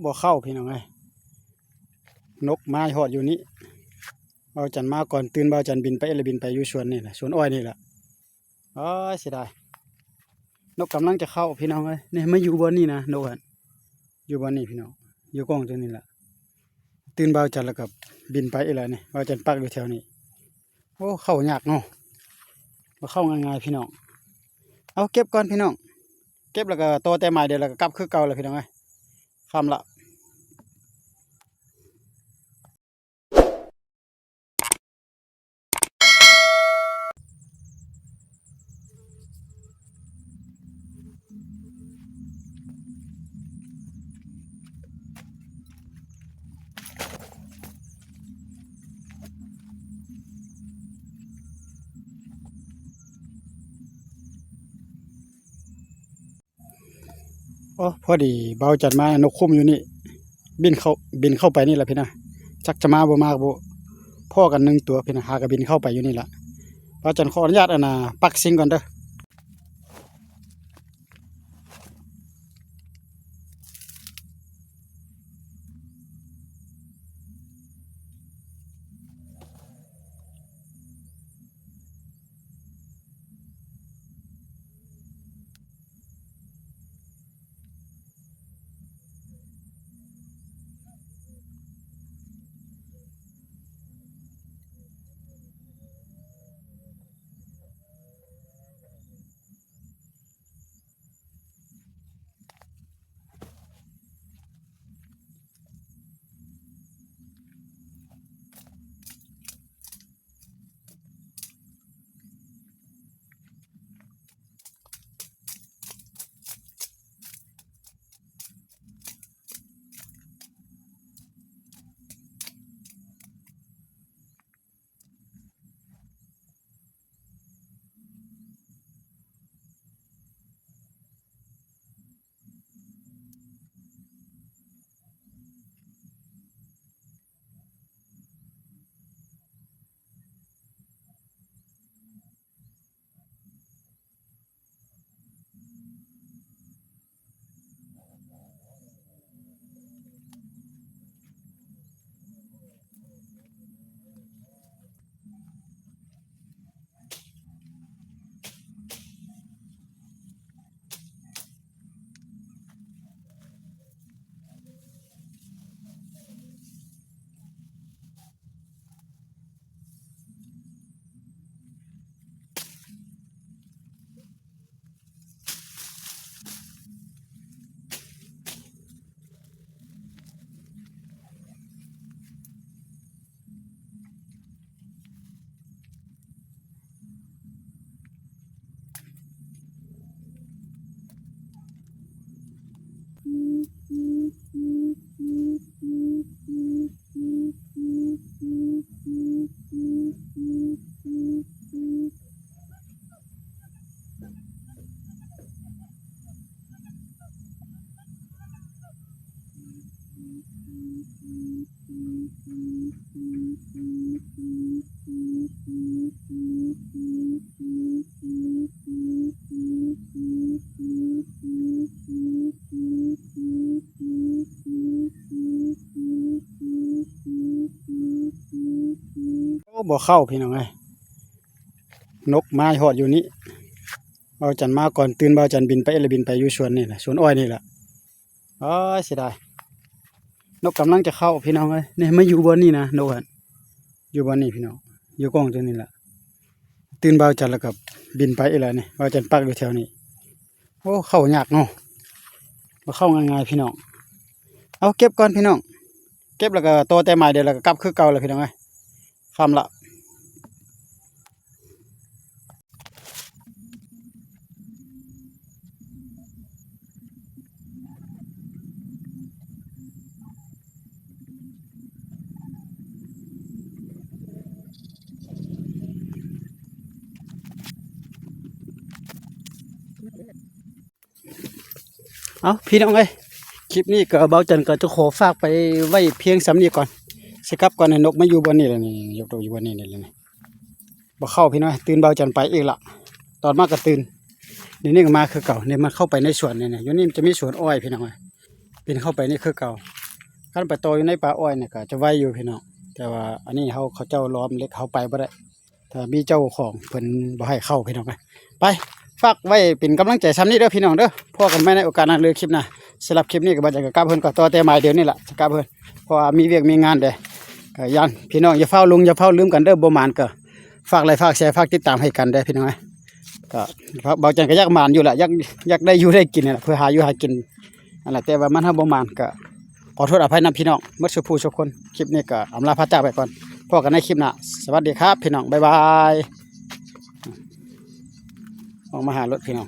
ບໍ່ເຂົ້າພີ່ນ້ອງເອີຍ ນົກມາຮອດຢູ່ນີ້. ບ່າວຈັນມາກ່ອນ ຕື່ນບ່າວຈັນບິນໄປ ລະບິນໄປຢູ່ສວນນີ້ລະ ສວນອ້ອຍນີ້ລະ. ໂອ້ຍ ເສຍດາຍ ນົກກຳລັງຈະເຂົ້າພີ່ນ້ອງເອີຍ. ນີ້ມາຢູ່ບ່ອນນີ້ນະ ນົກຫັ້ນ ຢູ່ບ່ອນນີ້ພີ່ນ້ອງ ຢູ່ກ້ອງຕົວນີ້ລະ. ຕື່ນບ່າວຈັນລະກະບິນໄປອີກລະນີ້ ບ່າວຈັນປັກຢູ່ແຖວນີ້. ໂອ້ ເຂົ້າຍາກເນາະ ບໍ່ເຂົ້າງ່າຍໆພີ່ນ້ອງ. ເອົາເກັບກ່ອນພີ່ນ້ອງ ເກັບລະກະຕໍ່ແຕ່ໝາຍດຽວລະກະກັບຄືເກົ່າລະພີ່ນ້ອງເອີຍ. ຄ່ຳລະ. ໂອ້ ພໍດີບ່າວຈັນມາ ນົກຄຸມຢູ່ນີ້ ບິນເຂົ້າ ບິນເຂົ້າໄປນີ້ລະພີ່ນະ. ຈັກຈະມາບໍ່ມາກະບໍ່ ພໍ້ກັນໜຶ່ງຕົວພີ່ນະ ຫາກະບິນເຂົ້າໄປຢູ່ນີ້ລະ. ບ່າວຈັນຂໍອະນຸຍາດ ອັນນ່າ ປັກຊິງກ່ອນເດີ. ໂອ້ ບໍ່ເຂົ້າພີ່ນ້ອງເອີຍ ນົກມາຮອດຢູ່ນີ້. ບ່າວຈັນມາກ່ອນ ຕື່ນບ່າວຈັນບິນໄປ ລະບິນໄປຢູ່ສວນນີ້ລະ ສວນອ້ອຍນີ້ລະ. ໂອ້ຍ ເສຍດາຍ ນົກກຳລັງຈະເຂົ້າພີ່ນ້ອງເອີຍ. ນີ້ມາຢູ່ບ່ອນນີ້ນະ ນົກຫັ້ນ ຢູ່ບ່ອນນີ້ພີ່ນ້ອງ ຢູ່ກ້ອງຕົວນີ້ລະ. ຕື່ນບ່າວຈັນລະກະບິນໄປອີກລະນີ້ ບ່າວຈັນປັກຢູ່ແຖວນີ້. ໂອ້ ເຂົ້າຍາກເນາະ ບໍ່ເຂົ້າງ່າຍໆພີ່ນ້ອງ. ເອົາເກັບກ່ອນພີ່ນ້ອງ ເກັບລະກະຕໍ່ແຕ່ໝາຍດຽວລະກະກັບຄືເກົ່າລະພີ່ນ້ອງເອີຍ. ຄ່ຳລະ. ເອົາ ພີ່ນ້ອງເອີຍ ຄລິບນີ້ກະບ່າວຈັນກະຈະຂໍຝາກໄປໄວ້ພຽງສ່ຳນີ້ກ່ອນ. ຊິກັບກ່ອນ ໃຫ້ນົກມາຢູ່ບ່ອນນີ້ລະນີ້ ຍົກໂຕຢູ່ບ່ອນນີ້ລະນີ້. ບໍ່ເຂົ້າພີ່ນ້ອງ ຕື່ນບ່າວຈັນໄປອີກລະ ຕອນມາກະຕື່ນ. ນີ້ ນີ້ກະມາຄືເກົ່າ ນີ້ມັນເຂົ້າໄປໃນສວນນີ້ ຢູ່ນີ້ມັນຈະມີສວນອ້ອຍພີ່ນ້ອງເອີຍ. ໄປ ປີນເຂົ້າໄປນີ້ຄືເກົ່າ. ຄັນໄປຕໍ່ຢູ່ໃນປ່າອ້ອຍນີ້ກໍຈະໄວຢູ່ພີ່ນ້ອງ, ແຕ່ວ່າອັນນີ້ເຮົາ ເຂົາເຈົ້າລ້ອມເຫຼັກ ເຮົາໄປບໍ່ໄດ້ ຖ້າມີເຈົ້າຂອງເພິ່ນບໍ່ໃຫ້ເຂົ້າພີ່ນ້ອງ. ໄປ ຝາກໄວ້ເປັນກຳລັງໃຈຊ່ຳນີ້ເດີພີ່ນ້ອງເດີ. ພໍ້ກັນໃໝ່ໃນໂອກາດໜ້າ ຫຼື ຄລິບໜ້າ. ສຳລັບຄລິບນີ້ກໍບໍ່ຫຍັງ ກໍກັບເຮືອນກໍຕໍ່ແຕ່ໝາຍດຽວນີ້ລະ ຈະກັບເຮືອນ ເພາະວ່າມີວຽກມີງານເດ້. ກໍຢ້ານພີ່ນ້ອງຢ່າຟ້າວຫຼົງ ຢ່າຟ້າວລືມກັນເດີ. ບໍ່ໝານກໍຝາກໄລຄ໌ ຝາກແຊ ຝາກຕິດຕາມໃຫ້ກັນເດີພີ່ນ້ອງ. ກໍບ່າວຈັນກໍຢາກໝານຢູ່ລະ ຢາກ ຢາກໄດ້ຢູ່ໄດ້ກິນນັ້ນລະ ເພື່ອຫາຢູ່ຫາກິນນັ້ນລະ ແຕ່ວ່າມັນຫາບໍ່ໝານ ກໍຂໍໂທດອະໄພນຳພີ່ນ້ອງໝົດສູ່ຜູ້ສູ່ຄົນ. ຄລິບນີ້ກໍອຳລາພາຈາກໄປກ່ອນ. ພໍ້ກັນໃນຄລິບໜ້າ. ສະຫວັດດີຄັບພີ່ນ້ອງ ບາຍບາຍ. ອອກມາຫາລົດພີ່ນ້ອງ.